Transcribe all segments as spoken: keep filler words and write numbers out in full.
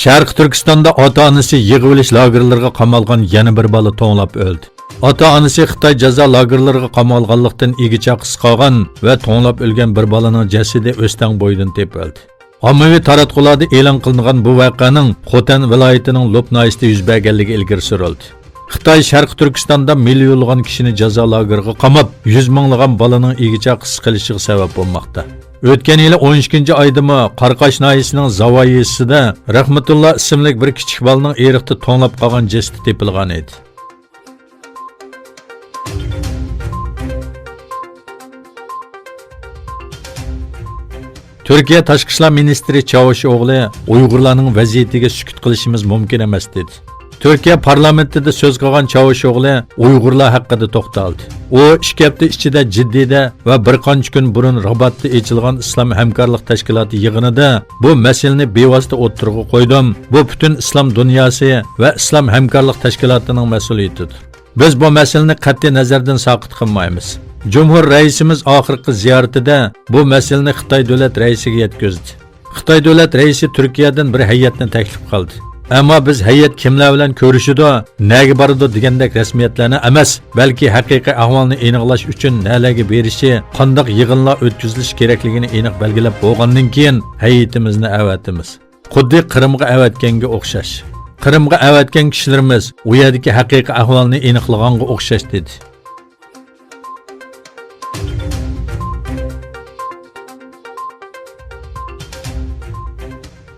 شەرقىي تۈركىستاندا ئاتا-ئانىسى يىغىۋېلىش لاگېرلىرىغا قامالغان يەنە بىر بالا توڭلاپ ئۆلدى. ئاتا-ئانىسى خىتاي جازا لاگېرلىرىغا قامالغانلىقتىن ئىگە چاقىسى قالغان ۋە توڭلاپ ئۆلگەن بىر بالىنىڭ جەسىتى ئۆستەڭ بويىدىن تېپىلدى. ئاممىۋى تاراتقۇلاردا ئېلان قىلىنغان بۇ ۋەقەنىڭ خوتەن ۋىلايىتىنىڭ لوپ ناھىيىسىدە يۈز بەرگەنلىكى ئىلگىرى سۈرۈلدى. خىتاي شەرقىي تۈركىستاندا مىليونلىغان كىشىنى جازا لاگېرىغا قاماپ، يۈز مىڭلىغان بالىنىڭ ئىگە چاقىسىز قېلىشىغا سەۋەب بولماقتا. ئۆتكەن يىلى ئون ئىككىنچى ئايدىمۇ قاراقاش ناھىيەسىنىڭ زاۋايىسىدە رەھمەتۇللا ئىسىملىك بىر كىچىك بالىنىڭ ئېرىقتا توڭلاپ قالغان جەسىتى تېپىلغان ئىدى. تۈركىيە تاشقى ئىشلار مىنىستىرى چاۋۇشئوغلى ئۇيغۇرلارنىڭ ۋەزىيىتىگە سۈكۈت قىلىشىمىز مۇمكىن ئەمەس، دېدى. تۈركىيە پارلامېنتىدا سۆز قىلغان چاۋۇشئوغلى ئۇيغۇرلار ھەققىدە توختالدى. ئۇ ئىككى ھەپتە ئىچىدە جىددىيدە ۋە بىر قانچە كۈن بۇرۇن راباتتا ئېچىلغان ئىسلام ھەمكارلىق تەشكىلاتى يىغىنىدا بۇ مەسىلىنى بىۋاسىتە ئوتتۇرىغا قويدۇم. بۇ پۈتۈن ئىسلام دۇنياسى ۋە ئىسلام ھەمكارلىق تەشكىلاتىنىڭ مەسئۇلىيىتىدۇر. بىز بۇ مەسىلىنى قەتئىي نەزەردىن ساقىت قىلمايمىز. جۇمھۇر رەئىسىمىز ئاخىرقى زىيارىتىدە بۇ مەسىلىنى خىتاي دۆلەت رەئىسىگە يەتكۈزدى. خىتاي دۆلەت رەئىسى تۈركىيەدىن بىر ھەيئەتنى تەكلىپ قىلدى. ئەمما بىز ھەيئەت كىملەر بىلەن كۆرۈشىدۇ، نەگە بارىدۇ دېگەندەك رەسمىيەتلەرنى ئەمەس، بەلكى ھەقىقىي ئەھۋالنى ئېنىقلاش ئۈچۈن نەلەرگە بېرىشى، قانداق يىغىنلار ئۆتكۈزۈلۈشى كېرەكلىكىنى ئېنىق بەلگىلەپ بولغاندىن كېيىن ھەيئىتىمىزنى ئەۋەتىمىز. خۇددى قىرىمغا ئەۋەتكەنگە ئوخشاش. قىرىمغا ئەۋەتكەن كىشىلىرىمىز ئۇ يەردىكى ھەقىقىي ئەھۋالنى ئېنىقلىغانغا ئوخشاش، دېدى.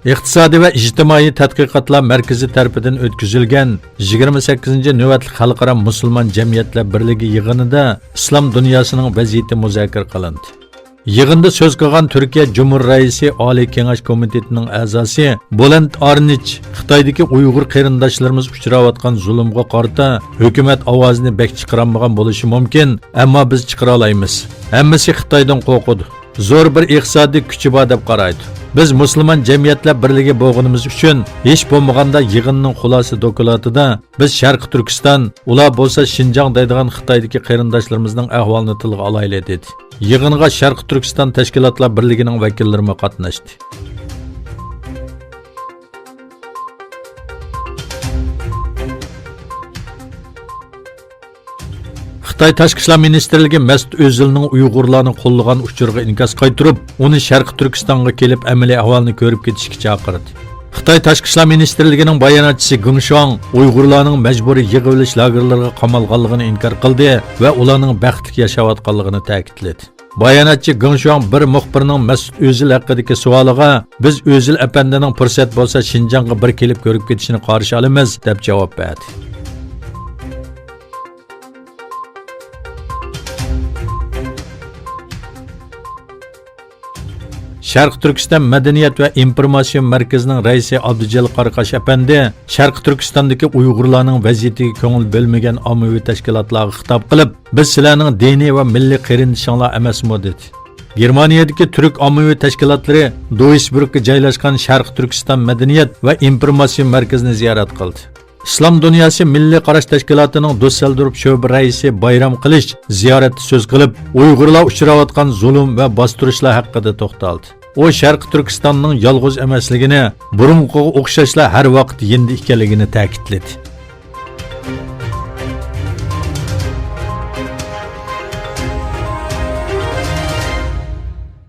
ئىقتىسادىي ۋە ئىجتىمائىي تەتقىقاتلار مەركىزى تەرىپىدىن ئۆتكۈزۈلگەن يىگىرمە سەككىزىنچى نۆۋەتلىك خەلقئارا مۇسۇلمان جەمئىيەتلەر بىرلىكى يىغىنىدا ئىسلام دۇنياسىنىڭ ۋەزىيىتى مۇزاكىرە قىلىندى. يىغىندا سۆز قىلغان تۈركىيە جۇمھۇر رەئىسى ئالىي كېڭەش كومىتېتىنىڭ ئەزاسى بۇلەنت ئارنىچ خىتايدىكى ئۇيغۇر قېرىنداشلىرىمىز ئۇچراۋاتقان زۇلۇمغا قارىتا ھۆكۈمەت ئاۋازىنى بەك چىقىرالمىغان بولۇشى مۇمكىن، ئەمما بىز چىقىرالايمىز. ھەممىسى خىتايدىن قورقىدۇ. زور بىر ئىقتىسادىي كۈچى بار دەپ قارايدۇ. بىز مۇسۇلمان جەمئىيەتلەر بىرلىكى بولغىنىمىز ئۈچۈن ھېچ بولمىغاندا يىغىننىڭ خۇلاسە دوكلاتىدا بىز شەرقىي تۈركىستان، ئۇلار بولسا شىنجاڭ دەيدىغان خىتايدىكى قېرىنداشلىرىمىزنىڭ ئەھۋالىنى تىلغا ئالايلى، دېدى. يىغىنغا شەرقىي تۈركىستان تەشكىلاتلار بىرلىكىنىڭ ۋەكىللىرىمۇ قاتناشتى. خىتاي تاشقى ئىشلار مىنىستىرلىكى مەسۇت ئۆزىلنىڭ ئۇيغۇرلارنى قوللىغان ئۇچۇرىغا ئىنكاس قايتۇرۇپ، ئۇنى شەرقىي تۈركىستانغا كېلىپ ئەمەلىي ئەھۋالنى كۆرۈپ كېتىشكە چاقىردى. خىتاي تاشقى ئىشلار مىنىستىرلىكىنىڭ باياناتچىسى گېڭ شۇاڭ ئۇيغۇرلارنىڭ مەجبۇرىي يىغىۋېلىش لاگېرلىرىغا قامالغانلىقىنى ئىنكار قىلدى ۋە ئۇلارنىڭ بەختلىك ياشاۋاتقانلىقىنى تەكىتلىدى. باياناتچى گېڭ شۇاڭ بىر مۇخبىرنىڭ مەسۇت ئۆزىل ھەققىدىكى سوئالىغا، بىز ئۆزىل ئەپەندىنىڭ پۇرسەت بولسا شىنجاڭغا بىر كېلىپ كۆرۈپ كېتىشىنى قارشى ئالىمىز، دەپ جاۋاب بەردى. شەرقىي تۈركىستان مەدەنىيەت ۋە ئىنفورماتسىيە مەركىزىنىڭ رەئىسى ئابدۇجېلىل قاراقاش ئەپەندى شەرقىي تۈركىستاندىكى ئۇيغۇرلارنىڭ ۋەزىيىتىگە كۆڭۈل بۆلمىگەن ئاممىۋى تەشكىلاتلارغا خىتاب قىلىپ، بىز سىلەرنىڭ دىنىي ۋە مىللىي قېرىندىشىڭلار ئەمەسمۇ؟ دېدى. گېرمانىيەدىكى تۈرك ئاممىۋى تەشكىلاتلىرى دوئىسبۇرگقا جايلاشقان شەرقىي تۈركىستان مەدەنىيەت ۋە ئىنفورماتسىيە مەركىزىنى زىيارەت قىلدى. ئىسلام دۇنياسى مىللىي قاراش تەشكىلاتىنىڭ دۈسسەلدورف شۆبە رەئىسى بايرام قىلىچ زىيارەتتە سۆز قىلىپ، ئۇيغۇرلار ئۇچراۋاتقان زۇلۇم ۋە باستۇرۇشلار ھەققىدە توختالدى. ئۇ شەرقىي تۈركىستاننىڭ يالغۇز ئەمەسلىكىنى، بۇرۇنقىغا ئوخشاشلا ھەر ۋاقىت يېنىدا ئىكەنلىكىنى تەكىتلىدى.